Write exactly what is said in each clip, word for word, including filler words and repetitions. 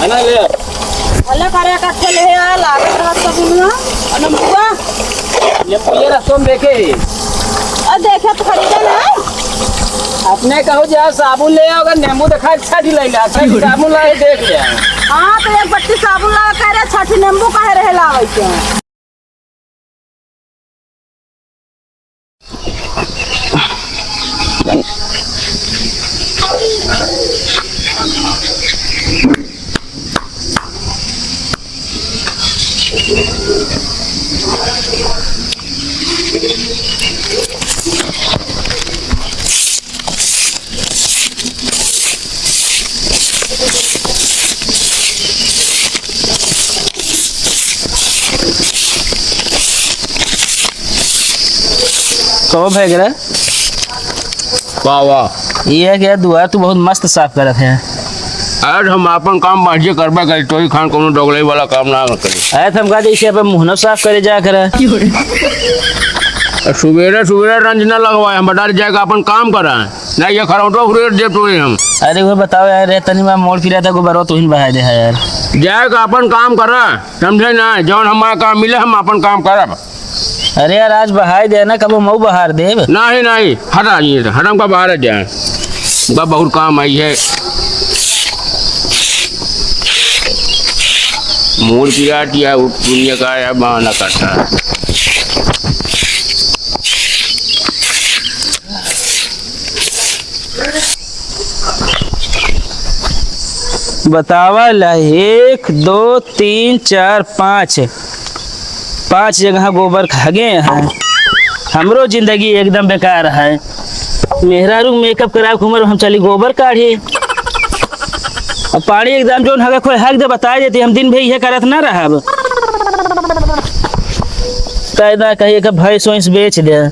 ना ले। अल्लाह करे, इकट्ठे ले आ, लागत रहत सब दुनिया। अरे बुआ, ये, ये रस्तों में देखे। अरे देखे तो खरीदे ना। अपने कहू जा साबुन ले आओ, अगर नींबू देखा अच्छा ढिलाई ला, अच्छा ढिलाई साबुन ला के देख ले। हाँ, तो एक बट्टी साबुन ला के रे, छठी नींबू काहे रहे लावे के? कहो भैगरा। वाह, वाह। ये है कि यार, दुआर तू बहुत मस्त साफ करत है। आज हम आपन काम बढ़िया करबे करी, तोही खान कोनो डोगलई वाला काम ना करी। अरे, तो हम कहा जैसे अपन मुँह न साफ करे जा करा। सुबेरे सुबेरे रंज न लगवाए, हम बटार जाए के अपन काम करा। ना ये खरौटो उखरेट देब तोरे हम। अरे वो बताओ यार, रे तनी मैं मोड़ फिरा था, गोबरवा तुहिन बहाय दे है यार। जाए के अपन काम करा, समझे ना? जौन हमारा काम मिले, हम अपन काम करब। अरे यार, आज बहाय दे ना, कबो मऊ बहार देब। नहीं, नहीं, हटा ये, हटा, हमका बाहर जाए, बा बहुत काम आई है। मोड़ फिरा दिया, दुनिया का है, बहाना करता है। बतावा ला, एक, दो, तीन, चार, पाँच, पाँच जगह गोबर खा गए हैं। हमरो जिंदगी एकदम बेकार है। मेहरारू मेकअप करा के उमर हम चली गोबर काढ़ी। अब पानी एकदम जोन हगा खोए हक दे, बताए देती, हम दिन भर इहे करत ना रहब। कैदा कहिए कि भैंस वैंस बेच दे।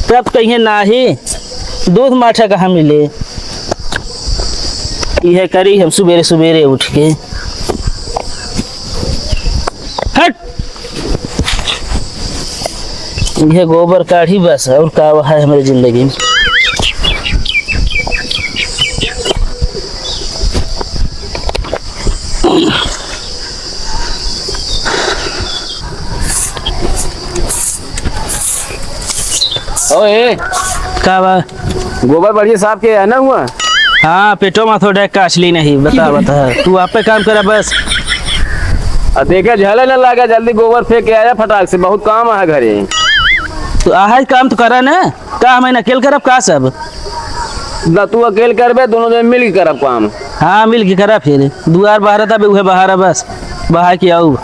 तब कहिए नाही, दूध माठा कहाँ मिले? इहे करी हम सुबेरे सुबेरे उठ के। हट! इहे गोबर काढ़ी बस, और का है हमरे जिंदगी में? ओए। का बा? गोबर बढ़िया साफ के है ना हुआ? हाँ, पेटो मा थोड़ा काचली नहीं, बता, बता। तू आप पे काम करा बस। आ देखे, झले ना लागे, जल्दी गोबर फेंक के आया फटाक से, बहुत काम है घरे। तो आहा काम तो करा ना, का हम अकेल करब का सब? ना तू अकेल करबे, दोनों जने मिल के करब काम। हाँ, मिल के करा फिर। दुआर बहारा तबे उहे बहारा बस। बहा के आऊ।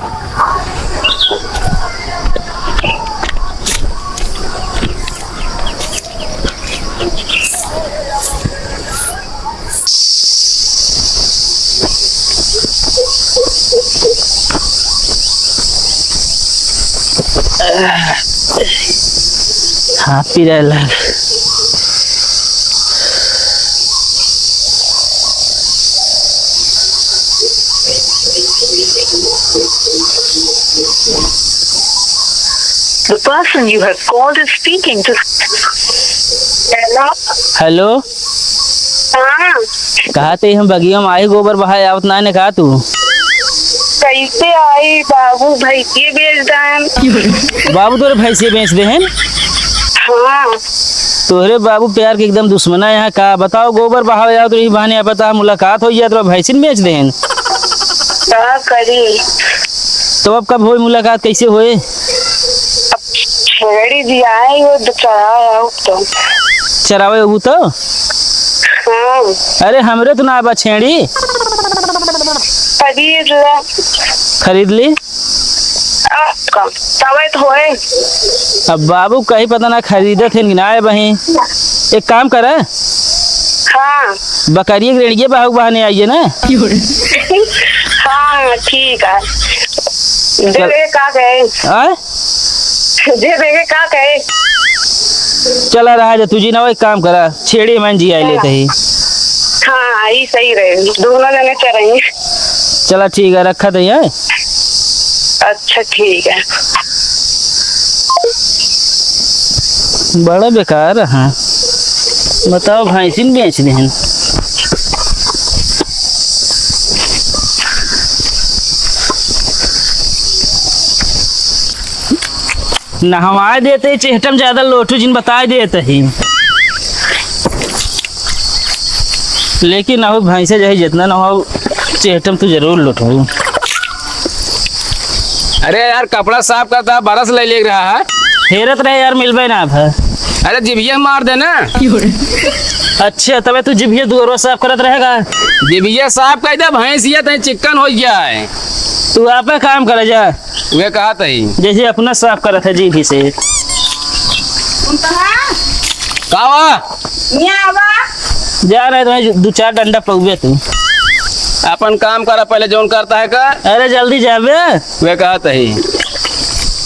हाथ पिराए लाग। The person you have called is speaking to. Hello. Hello. हाँ। कहा थे हम बगिया में आई गोबर बहाए आवत ना ने कहा तू? कैसे आई बाबू, भैंसिए बेच देन। बाबू तोरे भैंसिए बेच देहन? हाँ। तोहरे बाबू प्यार के एकदम दुश्मना यहाँ का बताओ, गोबर बहावे आवत रही बहाने, अब बता मुलाकात हो जात रहो, भैंसिन बेच देहन। का करी? तो अब कब होई मुलाकात, कैसे होए? अब छेड़ी भी आई, वो तो चरावे आऊ तो। चरावे आऊ तो? हाँ। अरे हमरे तो ना बा छेड़ी। खरीद ला। खरीद ली। अब का? तबे तो होए। अब बाबू कहीं पता ना खरीदत है कि ना है बही। एक काम करा। हाँ। बकरिए के रेड़िए बाहू बहाने आइए ना। हाँ, ठीक है। चल। देवे का कहे? आय? जे देवे का कहे? चला रहा जा, तू जी ना, एक काम करा, छेड़ी मन जी आई लेते ही। हाँ, ई सही रहे, दोनों जने चरेंगे। चला ठीक है, रखा दे, हैं? अच्छा, ठीक है। बड़ा बेकार है। बताओ, भैंसिन बेच देहन। नहवाए देते, चेहटम ज्यादा लोटू जिन बताए देते ही। लेकिन अहू भैंसे जही जितना नहवाओ, चेहटम तू जरूर लोटू। अरे यार, कपड़ा साफ करता, बरस ले लेके रहा है। हेरत रहे यार, मिलबे ना अब। अरे जिभिया मार देना। अच्छा, तबे तू जिभिया दुअरवा साफ करत रहेगा? जिभिया साफ कर दे, भैंसिया तई चिक्कन हो गया है। तू आपे काम करे जा। वे कहा तही। जैसे अपना साफ करत है जीभी से। का वा? यहाँ आवा। जा रहे तो दो चार डंडा पौबे तू। अपन काम करा, पहले जौन करता है कर। अरे जल्दी जाबे। वे कहा तही।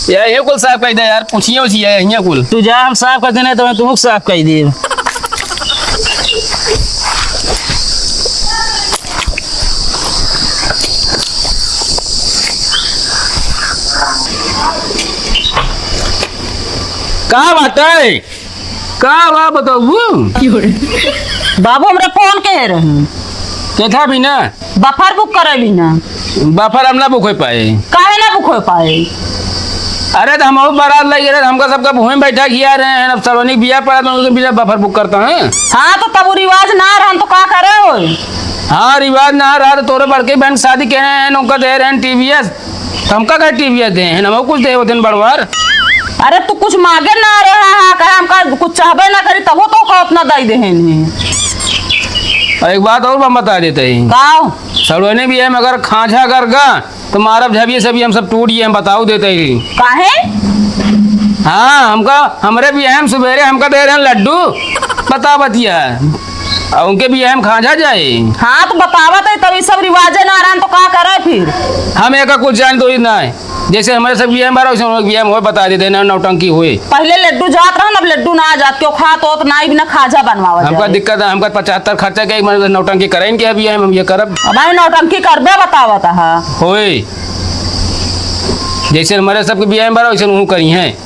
यही कुल साफ कर दे यार, पूछिए उछिए यहीं कुल। तू जा, हम साफ कर देने तो मैं तुमको साफ कर दिए। का बात है? का बा बताऊ? बाबू, हमरा फोन कहे रहे। केथा भी ना? बफर बुक करे भी ना। बफर हम ना बुक हो पाए। काहे ना बुक हो पाए? अरे, तो हम और बारात लग गए, हमका सबका वहीं बैठा किया रहे हैं। अब सलोनी बिया पड़ा, तो उनके बिना बफर बुक करता है। हाँ, तो तब वो रिवाज ना रहन, तो का करे हो? हाँ, रिवाज ना रहा, तो तोरे बड़के बहन की शादी के रहे हैं, उनका दे रहे हैं टीवीएस। तो हमका कहे टीवीएस दे हैं, हम कुछ दे होते हैं बड़वार। अरे, तू कुछ मांगे ना रहे, हाँ, हाँ, कहे हमका कुछ चाहबे ना करी, तबो तो का उतना दई दे हैं। और एक बात और हम बता देते हैं। का? सड़ोने भी है, मगर खांझा कर गा तो मारब झबिये सभी हम सब टूट गए, हम बताऊ देते ही। काहे? हाँ, हमका, हमरे बियाहे में सुबेरे हमका दे रहे हैं लड्डू, बता बतिया। और उनके बियाहे में खांझा जाए। हाँ, तो बतावत है, तब ये सब रिवाजे ना रहन तो का करे फिर? हम एका कुछ जान तो ही ना है। जैसे हमरे सब बियाहे में बारा, वैसे उनके बियाहे में होए बता देते हैं, ना नौटंकी होए। पहले लड्डू जात रहन, अब लड्डू ना जात, क्यों खात होत ना, बिना खाजा बनवावत हमका जाए। दिक्कत है, हमका पचहत्तर खर्चा के, एक महीने नौटंकी करें के अभी हम ये करब। अब हम नौटंकी करबे बतावत है। होए। जैसे हमरे सबके बियाहे में बारा, वैसे उनहू करी हैं।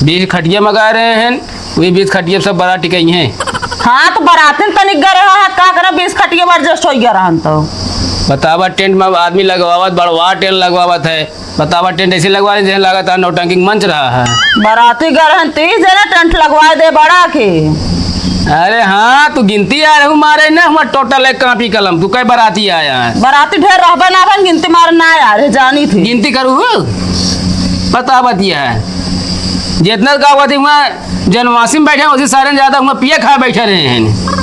बीस खटिया मंगा रहे हैं, वही बीस खटिया सब बराती कही हैं। हाँ, तो बरातिन तनिक गर रहा है, का करा, बीस खटिया बर adjust हो गया रहन तो। बतावा, टेंट में आदमी लगवावत, बड़वा टेंट लगवावत है। बतावा, टेंट ऐसे लगवा रहे, जैसे लागत है नौटंकी मंच रहा है। बराती गर रहन, तीस जने टेंट लगवा दे बड़ा के। अरे हाँ, तू गिनती आ रहू मारे ना, हमार टोटल एक कापी कलम, तू कई बराती आया है? बराती ढेर रहबे ना भन, गिनती मार ना आ रहे, जानी थी। गिनती करू हो? पता बतिया है। जितना का हुआ थी वहाँ जनवासी में बैठे हैं, उसी सारे ज्यादा वहाँ पिए खाए बैठे रहे हैं।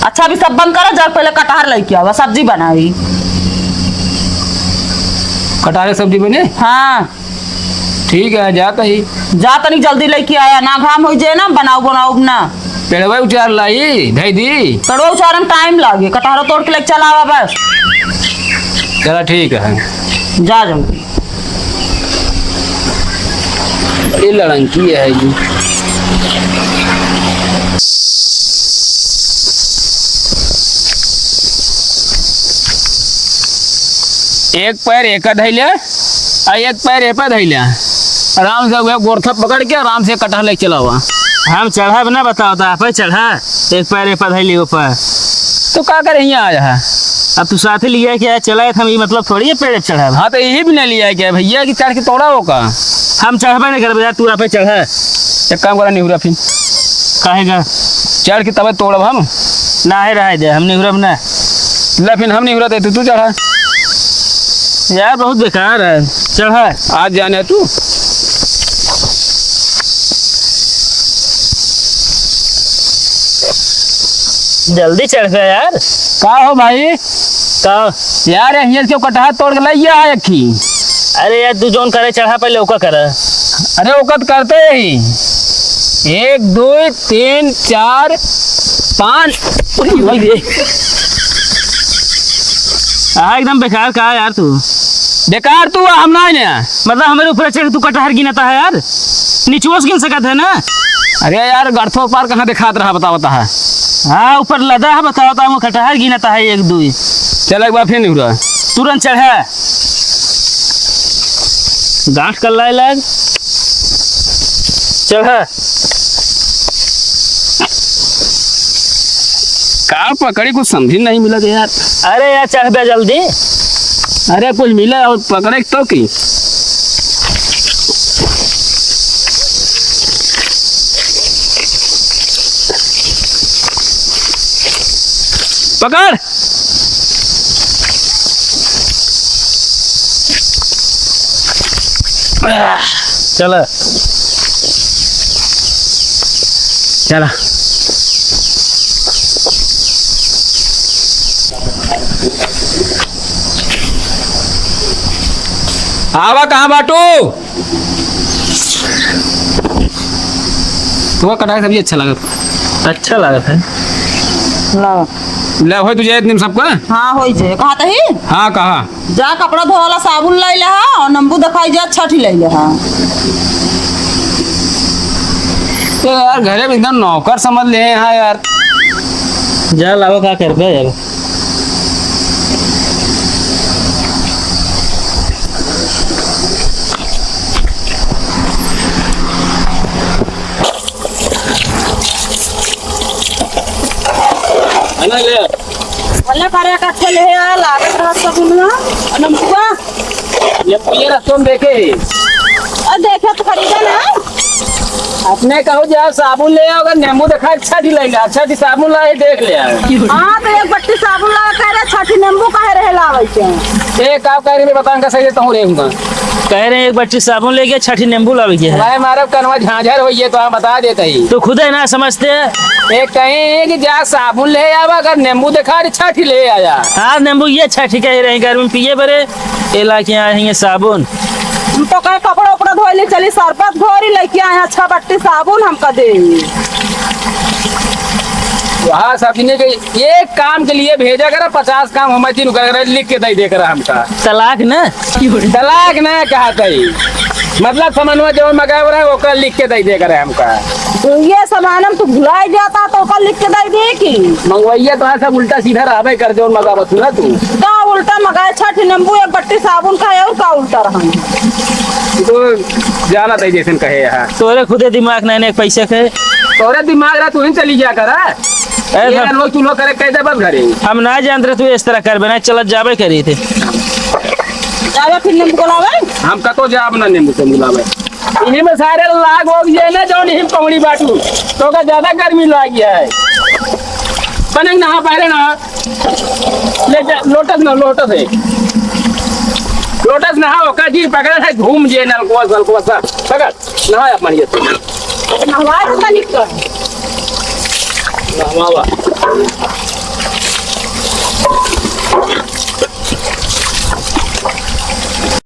अच्छा, अभी सब बंद करो, जब पहले कटहर लेके आवा, सब्जी बनाई। कटहर की सब्जी बने? हाँ। ठीक है, जाता ही। जा तनी जल्दी लेके आया, ना घाम हो जाए ना, बनाऊ बनाऊ ना। पेड़वा उचार लाई, धई दी। पेड़वा उचारन टाइम लागे, कटहरो तोड़ के लेके चला आवा बस। चला ठीक है। जा जल्दी। ये लड़ंकी है जी। एक पैर एका धइले, आ एक पैर एपा धइले। आराम से वह गोरथा पकड़ के आराम से कटहर लेके चलावा। हम चढ़ब ना, बताओ तो, आप ही चढ़ा। एक पैर एपा धइले ऊपर। तो का करे हियाँ आया है? अब तू साथे लिया के आया, चला, हम ये मतलब थोड़ी है पेड़ पे चढ़ब। हाँ, तो यही भी नहीं लिया क्या भैया कि चढ़ के तोड़ा हो का? हम चढ़बे नहीं करबे यार, तू आप ही चढ़ा। एक काम करा, निहुरा फिर। काहे का? चढ़ के तबे तोड़ब हम। ना है, रहे दे, हम निहुरब ना। ले फिर हम निहुरत है, तू, तू चढ़ा। यार, बहुत बेकार है, चढ़ा। आज जाने तू। जल्दी चढ़ गया यार। का हो भाई? का? यार, ये हियाँ से कटहर तोड़ के लइया है एक ही। अरे यार, तू जौन करे चढ़ा, पहले ओका करा। अरे, ओका तो करते ही। एक, दो, तीन, चार, पाँच। हाँ, एकदम बेकार का यार तू। बेकार तू, हम ना ने। मतलब, हमारे ऊपर चढ़ के तू कटहर गिनता है यार, निचुआ से गिन सकत है ना। अरे यार, गढ़थो पार कहाँ देखात रहा, बतावता है। हाँ, ऊपर लदा है, बतावता है, वो कटहर गिनता है, एक, दुई। चल, एक बार फिर निहुरा। तुरंत चढ़ा। गांठ कल्लाए लाग। चढ़ा। का पकड़ी, कुछ समझी नहीं मिलत यार। अरे यार, चढ़ बे जल्दी। अरे, कुछ मिले और पकड़े तो की। पकड़। चला। चला। आवा, कहाँ बाटू? तुहका कटहल के सब्जी अच्छा लागत? अच्छा लागत है। लावा। ले, होई तुझे इतने में सबका? हाँ, होई जे। कहा तही? हाँ, कहा। जा, कपड़ा धोवाला साबुन लाई ले हा और नींबू दिखाई जा, छठी लाई ले हा। तो यार, घरे में एकदम नौकर समझ ले हैं यहाँ यार। जा लावा, का करबे यार। है ना ले? भला करे कट्ठे ले आ, लागत रहा सब ना। नमकुआ। ये पुलिया रस्तों में देखे। और देखे तो खरीदा ना। अपने कहू जा साबुन ले आओ, अगर नींबू देखा अच्छा ठी ले ले, अच्छा ठी साबुन लाए देख ले आओ। हाँ, तो एक बट्टी साबुन ला कह रहे, छठी नींबू काहे रहे लावे के? ए, का कह रहे, मैं बताऊंगा सही से, तहूँ रेहूंगा। कह रहे हैं, एक बट्टी साबुन लेके छठी नींबू लावे के है। भाई, मारब कनवा झांझर होइए, तो हम बता देते ही। तो खुदे ना समझते। ए, कहीं कि जा साबुन ले आवा, अगर नींबू देखा रे, छठी ले आया। हाँ, नींबू ये छठी कह रहे हैं, गर्मी में पिए बरे, ए ला के आए हैं ये साबुन। हम तो कहे कपड़ा उपड़ा धोए ले चली, शरबत घोरी लेके आए हैं, छह बट्टी साबुन हमका दे। वहाँ सभिनी के एक काम के लिए भेजा करा, पचास काम हमें तीन कर, कर लिख के दे, दे करा हमका। तलाक ना? तलाक ना कहत है, मतलब सामानवा जवन मगावे रहे, ओकर लिख के दे, दे करे हमका। तो ये सामान हम तो भुलाई जाता, तो ओकर लिख के दे दे की? मंगवइया तो है, सब उल्टा सीधा रहबे कर, जवन मगावत ना तू। का उल्टा मगाए? छठी नींबू, एक बट्टी साबुन का है, और का उल्टा रहा? तो जाना तई जैसन कहे यहाँ। तोरे खुदे दिमाग नहीं, एक पैसे के। तोरे दिमाग रहा, तू ही चली गया करा। ए, ये हम अनमोल चूल्हो करे कह दे बस घरे। हम ना जानत रहे तू इस तरह करबे ना, चलत जाबे करी थे। जाबे फिर नींबू को लावे? हम कतो जाब ना नींबू से मिलावे। इन्हीं में सारे लाग हो गए ना, जौन इन्हीं पौड़ी बाटू, तो का ज्यादा गर्मी लाग गया है। पनंग नहा पहले ना, ले जा, लोटस ना, लोटस है, लोटस नहा, ओका जी पकड़ है, घूम जे नलकुआ, नलकुआ सा, पकड़, नहा अपन ये। नहवा तो तनिक कर। नहवावा।